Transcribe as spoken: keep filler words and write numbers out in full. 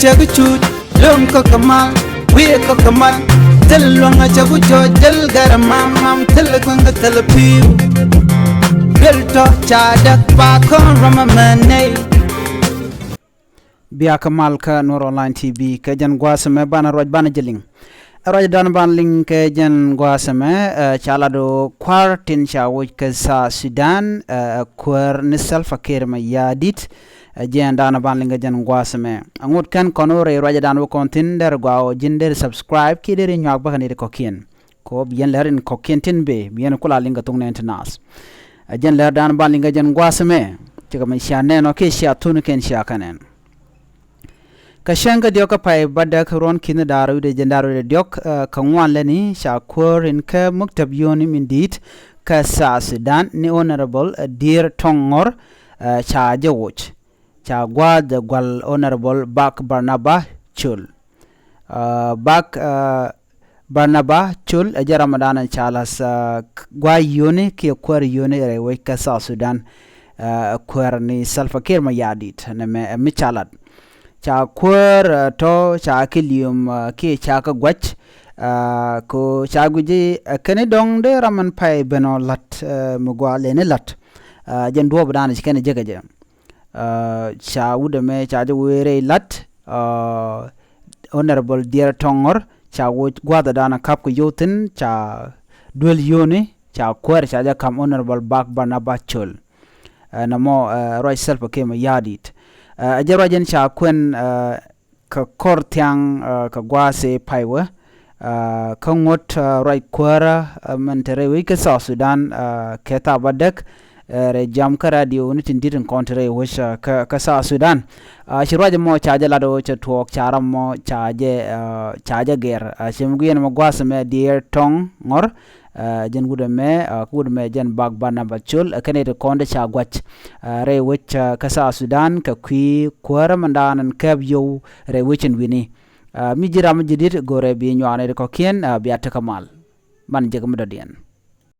Cɛ bi cuc lo̱ŋ kɔk kɛ mal, wi̱i̱ kɔk kɛ mal. Thil luäŋ a cɛ bi jɔɔc, thil gɛr a mam mam, thil kueŋ kɛ thil pi̱i̱u. Thil tɔ ca däk pa kɔn rɔm a mɛn nɛy. Bia kɛ mal kä Nuɔr Online T V kɛ jɛn gua̱a̱th ɛmɛ banɛ ruac banɛ jɛ liŋ. Ɛ ruac dan ban liŋ kɛ jɛn gua̱a̱th ɛmɛ, ɛ, ca lat ɣöö kua̱r tin ca woc kɛ South Sudan, ɛ, kuäär ni Salva Kiir Mayardit. Ɛ jɛn dan ban liŋ kɛ jɛn gua̱a̱th ɛmɛ. Aŋot kɛn kɔn ɣöö rɛy ruac dan wä kɔn thi̱n, derɛ gɔaa ɣöö ji̱n derɛ subscribe kiɛ derɛ nyuak bäkɛ nɛy ti kɔ̱kiɛn. Kɛ ɣöö bi yɛn lɛr in kɔ̱kiɛn tin bëë bi yɛn kula liŋ kɛ thok nɛɛni ti naath. Ɛ jɛn lɛr dan ban liŋ kɛ jɛn gua̱a̱th ɛmɛ. Cikɛ mi cia nɛn ɔ kiɛ cia thun kɛn cia kɛ nɛn. Kä cäŋ kä diɔ̱k kä pay bädäk ruɔ̱n ki̱n da̱r wi̱cdɛ jiɛn da̱r wi̱cdɛ diɔ̱k, ɛ, kä ŋuan lätni ca kuäär in kä maktab yio̱o̱ni min di̱i̱t kä South Sudan ni Honorable, ɛ, Dier Tong Ngor, ɛ, ca jɛ woc. Ca gua̱a̱th jɛ gua̱l Honorable Bak Barnaba Col. Ɛ, Bak, ɛ, Barnaba Col ɛ jɛn ram ɛ dan ca la̱th, ɛ, gua̱a̱th yio̱o̱ni kiɛ kuäär yio̱o̱ni rɛy wec kä South Sudan, ɛ, kuäär ni Salva Kiir Mayardit nɛmɛ ɛ mi ca lat. Ca kuäär, ɛ, tɔ ca kɛ li̱em, ɛ, kiɛ ca kɛ gua̱c, ɛ, kɛ ɣöö ca guic i̱, ɛ, kɛn i̱ dɔ̱ŋ dee ram ɛn pay ben ɔ la̱t, ɛ, mi gɔaa lɛni la̱t. Ɛ, jɛn duɔ̱ɔ̱p dan ci kɛn ɛ jek ɛ jɛ. Ɛ, ca wut ɛmɛ ca jɛ wee rɛy la̱t, ɛ, Honorable Dier Tong Ngor ca woc gua̱a̱th ɛ dan ɛ ka̱p kɛ yio̱w thi̱n ca duel yio̱o̱ni ca kuäär ca jɛ ka̱m Honorable Bak Barnaba Col. Ɛ, nɔmɔ, ɛ, ruac Salva Kiir Mayardit. Ɛ, ɛ jɛn ruac in ca kuɛn, ɛ, kä kɔr thiaŋ, ɛ, kä gua̱a̱th ëë pay wä, ɛ, kä ŋuɔ̱t, ɛ, ruac kuäärä, ɛ, min te rɛy wec kä South Sudan, ɛ, kɛ thaap bädäk, ɛ, rɛy jam kä radio ni tin di̱t in kɔn te rɛy wec, ɛ, kä, kä South Sudan. Ɛ, ci ruac ɛmɔ ca jɛ lat ɣöö cɛ tuɔɔk ca ram mɔ ca jɛ, ɛ, ca jɛ gɛr. Ɛ, ci mi guiɛn mɛ gua̱a̱th ɛmɛ Dier Tong Ngor, ɛ, jɛn wut ɛmɛ, ɛ, kä wut ɛmɛ jɛn Bak Barnaba Col, ɛ, kɛn ɛ ti kɔn dee ca gua̱c, ɛ, rɛy wec, ɛ, kä South Sudan kɛ kui̱ kuäärä mindan ɛn kääp yio̱w rɛy wec in wi̱ni. Ɛ, mi ji̱ ram mi ji̱ di̱t go̱rɛ bi nyuak nɛy ti kɔ̱kiɛn, ɛ, bia tekɛ mal. Man jek mi dɔ̱diɛn.